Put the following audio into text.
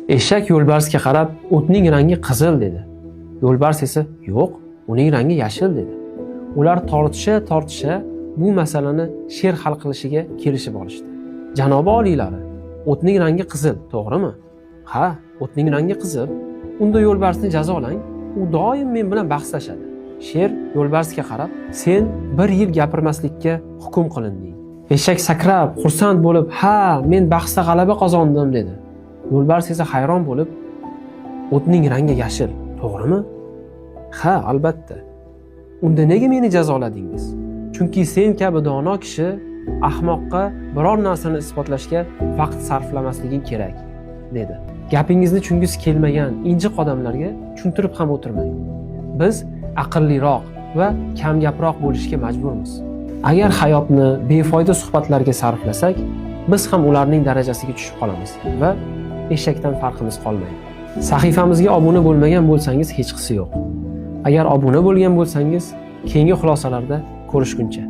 Eshak yo'lbarsga qarab, "O'tning rangi qizil", dedi. Yo'lbars esa, "Yo'q, uning rangi yashil", dedi. Ular tortisha tortisha bu masalani sher hal qilishiga kelishib olishdi. "Janobi oliylari, o'tning rangi qizil, to'g'rimi?" "Ha, o'tning rangi qizil." "Unda yo'lbarsni jazolang, u doim men bilan bahslashadi." Sher yo'lbarsga qarab, "Sen bir yil gapirmaslikka hukm qilinding." Eshak sakrab, xursand bo'lib, "Ha, men bahsda g'alaba qozondim", dedi. Yo'lbars esa hayron bo'lib, "O'tning rangi yashil, to'g'rimi?" "Ha, albatta." "Unda nega meni jazoladingiz?" "Chunki sen kabi dono kishi ahmoqqa biror narsani isbotlashga vaqt sarflamasliging kerak", dedi. Gapingizni tushungisi kelmagan injiq odamlarga tushuntirib ham o'tirmang. Biz aqlliroq va kamgaproq bo'lishga majburmiz. Agar hayotni befoyda suhbatlarga sarflasak, biz ham ularning darajasiga tushib qolamiz va eshakdan farqimiz qolmaydi. Sahifamizga obuna bo'lmagan bo'lsangiz, hechqisi yo'q. Agar obuna bo'lgan bo'lsangiz, keyingi xulosalarda ko'rishguncha.